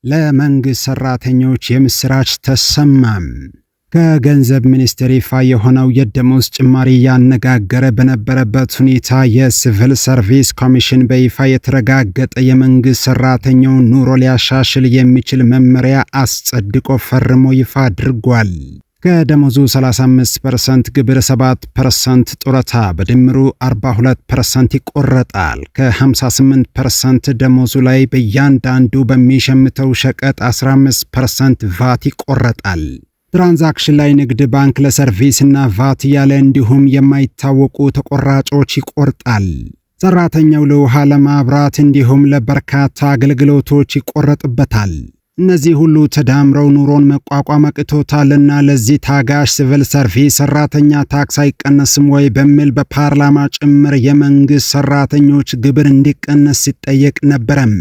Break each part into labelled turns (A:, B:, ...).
A: ለመንግሥት ሠራተኞች የምሥራች ተሰማም። ከገንዘብ ሚኒስቴር ይፋ የሆነው የደሞዝ ጭማሪ ያነጋገረ በነበረበት ሁኔታ የሲቪል ሰርቪስ ኮሚሽን በይፋ የተረጋገጠ የመንግሥት ሠራተኛውን ኑሮ ሊያሻሽል የሚችል መመሪያ አስጸድቆ ፈርሞ ይፋ አድርጓል። ከደሞዙ 35% ግብር፣ 7% ጡረታ፣ በድምሩ 42% ይቆረጣል። ከ58% ደሞዙ ላይ በእያንዳንዱ በሚሸምተው ሸቀጥ 15% ቫት ይቆረጣል። Transaction ላይ ንግድ ባንክ ለ service እና ቫት እያለ እንዲሁም የማይታወቁ ተቆራጮች ይቆርጣል። ሰራተኛው ለውሃ፣ ለማብራት እንዲሁም ለበርካታ አገልግሎቶች ይቆረጥበታል። እነዚህ ሁሉ ተዳምረው ኑሮን መቋቋም አቅቶታልና ለዚህ ታጋሽ ሲቪል ሰርቪስ ሰራተኛ ታክስ አይቀነስም ወይ በሚል በፓርላማ ጭምር የመንግስት ሰራተኞች ግብር እንዲቀነስ ሲጠየቅ ነበረም።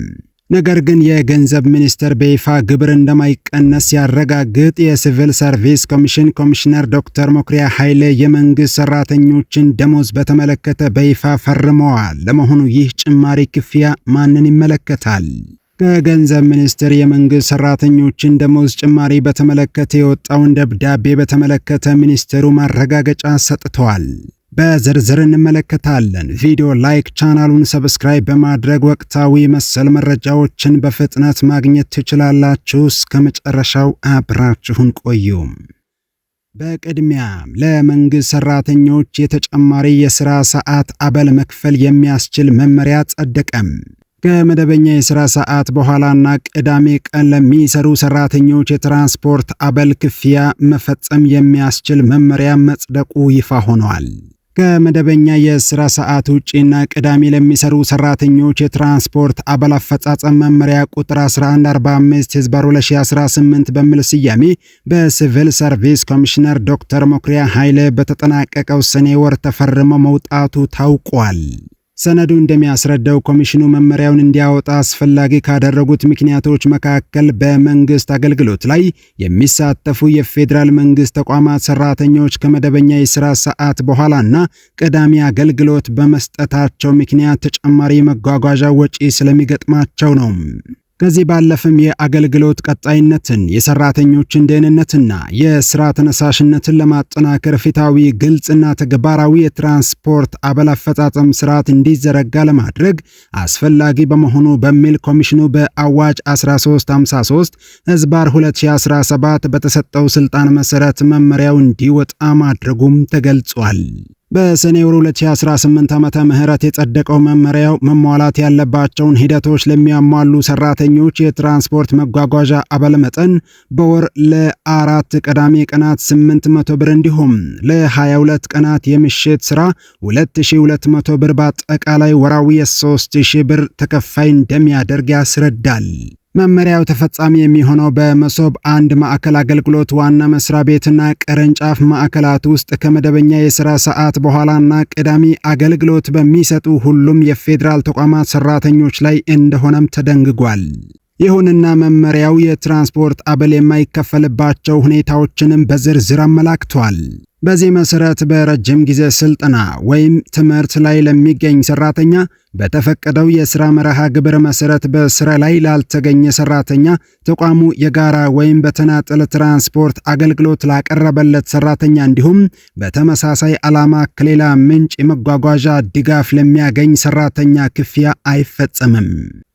A: ነገር ግን የገንዘብ ሚኒስቴር በይፋ ግብር እንደማይቀነስ ሲያረጋግጥ የሲቪል ሰርቪስ ኮሚሽን ኮሚሽነር ዶክተር መኩሪያ ኃይሌ የመንግስት ሰራተኞችን ደሞዝ በተመለከተ በይፋ ፈርመዋል። ለመሆኑ ይህ ጭማሪ ክፍያ ማንን ይመለከታል? ከገንዘብ ሚኒስቴር የመንግስት ሰራተኞችን ደሞዝ ጭማሪ በተመለከተ የወጣውን ደብዳቤ በተመለከተ ሚኒስቴሩ ማረጋገጫ ሰጥተዋል። በዝርዝር እንመለከታለን። ቪዲዮ like፣ ቻናሉን subscribe በማድረግ ወቅታዊ መሰል መረጃዎችን በፍጥነት ማግኘት ትችላላችሁ። እስከ መጨረሻው አብራችሁን ቆዩ። በቅድሚያ ለመንግስት ሰራተኞች የተጨማሪ የስራ ሰዓት አበል መክፈል የሚያስችል መመሪያ ጸደቀም። ከመደበኛ የስራ ሰዓት በኋላና ቅዳሜ ቀን ለሚሰሩ ሰራተኞች የትራንስፖርት አበል ክፍያ መፈጸም የሚያስችል መመሪያ መጽደቁ ይፋ ሆኗል። ከመደበኛ የስራ ሰዓት ውጪና ቅዳሜ ለሚሰሩ ሰራተኞች የትራንስፖርት አበል አፈጻጸም መመሪያ ቁጥር 1145/2018 በሚል ስያሜ በሲቪል ሰርቪስ ኮሚሽነር ዶክተር መኩሪያ ኃይሌ በተጠናቀቀው ሰኔ ወር ተፈርሞ መውጣቱ ታውቋል። ሰነዱ እንደሚያስረዳው ኮሚሽኑ መመሪያውን እንዲያወጣ አስፈላጊ ካደረጉት ምክንያቶች መካከል በመንግስት አገልግሎት ላይ የሚሳተፉ የፌዴራል መንግስት ተቋማት ሰራተኞች ከመደበኛ የስራ ሰዓት በኋላና ቅዳሜ አገልግሎት በመስጠታቸው ምክንያት ተጨማሪ መጓጓዣ ወጪ ስለሚገጥማቸው ነው። ከዚህ ባለፈም የአገልግሎት ቀጣይነትን፣ የሰራተኞችን ደህንነትና የስራ ተነሳሽነትን ለማጠናከር ፍትሃዊ፣ ግልጽና ተግባራዊ የትራንስፖርት አበል አፈጻጸም ስርዓት እንዲዘረጋ ለማድረግ አስፈላጊ በመሆኑ በሚል ኮሚሽኑ በአዋጅ 1353/2017 በተሰጠው ስልጣን መሰረት መመሪያው እንዲወጣ ማድረጉም ተገልጿል። በሰኔ ወር 2018 ዓመተ ምህረት የጸደቀው መመሪያው መሟላት ያለባቸውን ሂደቶች ለሚያሟሉ ሰራተኞች የትራንስፖርት መጓጓዣ አበል መጠን በወር ለአራት ቅዳሜ ቀናት 800 ብር እንዲሁም ለ22 ቀናት የምሽት ስራ 2200 ብር በአጠቃላይ ወራዊ የ3000 ብር ተከፋይ እንደሚያደርግ ያስረዳል። መመሪያው ተፈጻሚ የሚሆነው በመሶብ አንድ ማዕከል አገልግሎት ዋና መስሪያ ቤትና ቅርንጫፍ ማዕከላት ውስጥ ከመደበኛ የስራ ሰዓት በኋላና ቅዳሜ አገልግሎት በሚሰጡ ሁሉም የፌዴራል ተቋማት ሰራተኞች ላይ እንደሆነም ተደንግጓል። ይሁንና መመሪያው የትራንስፖርት አበል የማይከፈልባቸው ሁኔታዎችንም በዝርዝር አመላክቷል። በዚህ መሰረት በረጅም ጊዜ ስልጠና ወይም ትምህርት ላይ ለሚገኝ ሰራተኛ፣ በተፈቀደው የስራ መርሃ ግብር መሰረት በስራ ላይ ላልተገኘ ሰራተኛ፣ ተቋሙ የጋራ ወይም በተናጠል ትራንስፖርት አገልግሎት ላቀረበለት ሰራተኛ እንዲሁም በተመሳሳይ ዓላማ ከሌላ ምንጭ የመጓጓዣ ድጋፍ ለሚያገኝ ሰራተኛ ክፍያ አይፈጸምም።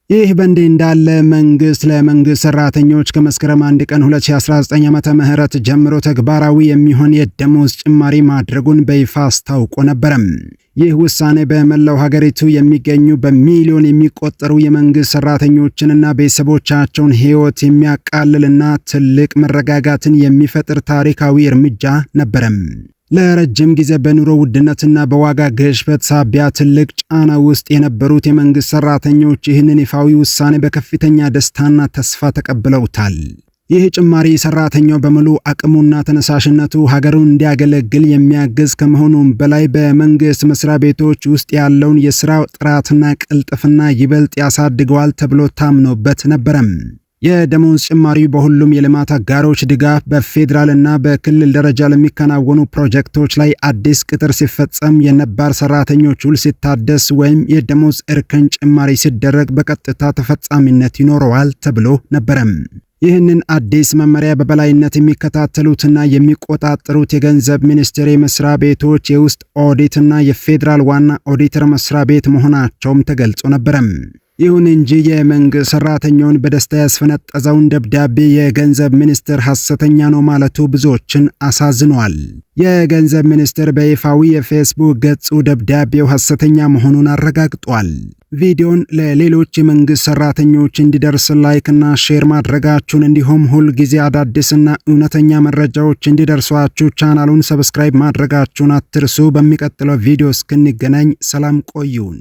A: ይህ በእንዲህ እንዳለ መንግስት ለመንግስት ሰራተኞች ከመስከረም 1 ቀን 2019 ዓመተ ምህረት ጀምሮ ተግባራዊ የሚሆን የደሞዝ ጭማሪ ማድረጉን በይፋ አስታውቆ ነበረም። ይህ ውሳኔ በመላው ሀገሪቱ የሚገኙ በሚሊዮን የሚቆጠሩ የመንግስት ሰራተኞችንና ቤተሰቦቻቸውን ሕይወት የሚያቃልልና ትልቅ መረጋጋትን የሚፈጥር ታሪካዊ እርምጃ ነበረም። ለረጅም ጊዜ በኑሮ ውድነትና በዋጋ ግሽበት ሳቢያ ትልቅ ጫና ውስጥ የነበሩት የመንግስት ሰራተኞች ይህንን ይፋዊ ውሳኔ በከፍተኛ ደስታና ተስፋ ተቀብለውታል። ይህ ጭማሪ ሰራተኛው በሙሉ አቅሙና ተነሳሽነቱ ሀገሩን እንዲያገለግል የሚያግዝ ከመሆኑም በላይ በመንግስት መስሪያ ቤቶች ውስጥ ያለውን የስራ ጥራትና ቅልጥፍና ይበልጥ ያሳድገዋል ተብሎ ታምኖበት ነበረም። የደሞዝ ጭማሪው በሁሉም የልማት አጋሮች ድጋፍ በፌዴራል እና በክልል ደረጃ ለሚከናወኑ ፕሮጀክቶች ላይ አዲስ ቅጥር ሲፈጸም፣ የነባር ሰራተኞች ውል ሲታደስ ወይም የደሞዝ እርከን ጭማሪ ሲደረግ በቀጥታ ተፈጻሚነት ይኖረዋል ተብሎ ነበረም። ይህንን አዲስ መመሪያ በበላይነት የሚከታተሉትና የሚቆጣጠሩት የገንዘብ ሚኒስቴር የመስሪያ ቤቶች የውስጥ ኦዲትና የፌዴራል ዋና ኦዲተር መስሪያ ቤት መሆናቸውም ተገልጾ ነበረም። ይሁን እንጂ የመንግስት ሰራተኛውን በደስታ ያስፈነጠዘውን ደብዳቤ የገንዘብ ሚኒስቴር ሐሰተኛ ነው ማለቱ ብዙዎችን አሳዝኗል። የገንዘብ ሚኒስቴር በይፋዊ የፌስቡክ ገጹ ደብዳቤው ሐሰተኛ መሆኑን አረጋግጧል። ቪዲዮን ለሌሎች የመንግስት ሰራተኞች እንዲደርስ like እና share ማድረጋችሁን፣ እንዲሁም ሁል ጊዜ አዳዲስና እውነተኛ መረጃዎች እንዲደርሷችሁ ቻናሉን subscribe ማድረጋችሁን አትርሱ። በሚቀጥለው ቪዲዮ እስክንገናኝ ሰላም ቆዩን።